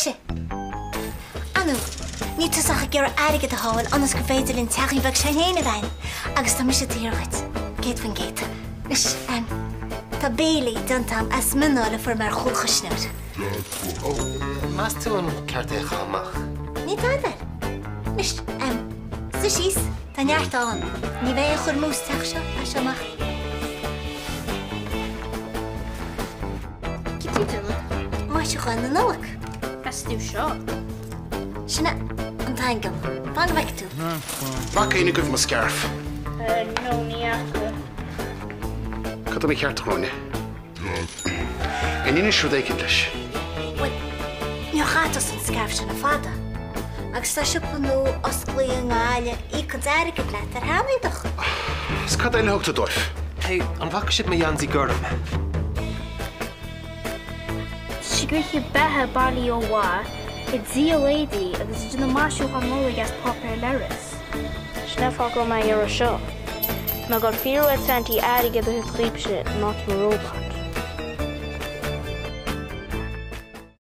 Mise? Anu, níl tusa ach ag iarraidh airgead a shábháil ionas gur féidir linn teachín beag s'againn féin a bheith againn. Agus tá mise taobh thiar dhuit. 100%. Anois, em, tá béilí déanta agam as mionoil a fuair mé ar chúl chuisneoir. Ó, meas tú an ceart é a chaitheamh amach? Ní tada. Anois, em, suigh síos, tá neart ann. Ní bheidh aon chur amú sa teach seo as seo amach. Cad tá tú ag déanamh? Maisiúcháin na Nollag. Meas tú seo? Sin é an t-aingeal. Fan go bhfeicfidh tú. Bhfaca éinne agaibh mo scairf? No, ní fhaca. Cad é mo cheart, a Ghráinne? An inis rud éicint leis? Bhuel, níor chaith tusa an scairf sin le fada. Agus tá siopa nua osclaithe i nGaillimh ag íocaint airgid leat ar sheanéadach. Is cad eile a thug tú dóibh? Hey, an bhfaca sibh mo gheansaí gorm? Tá sí ag ithe beatha bailí ó mhaith, ag díol éadaí agus ag déanamh maisiúchán Nollag as páipéar leithris. Sin é an fáth go raibh mé ag iarraidh seo. Tá mé ag dul fiafraí uait Santy airgead a thabhairt dhaoibhse in áit mo robot.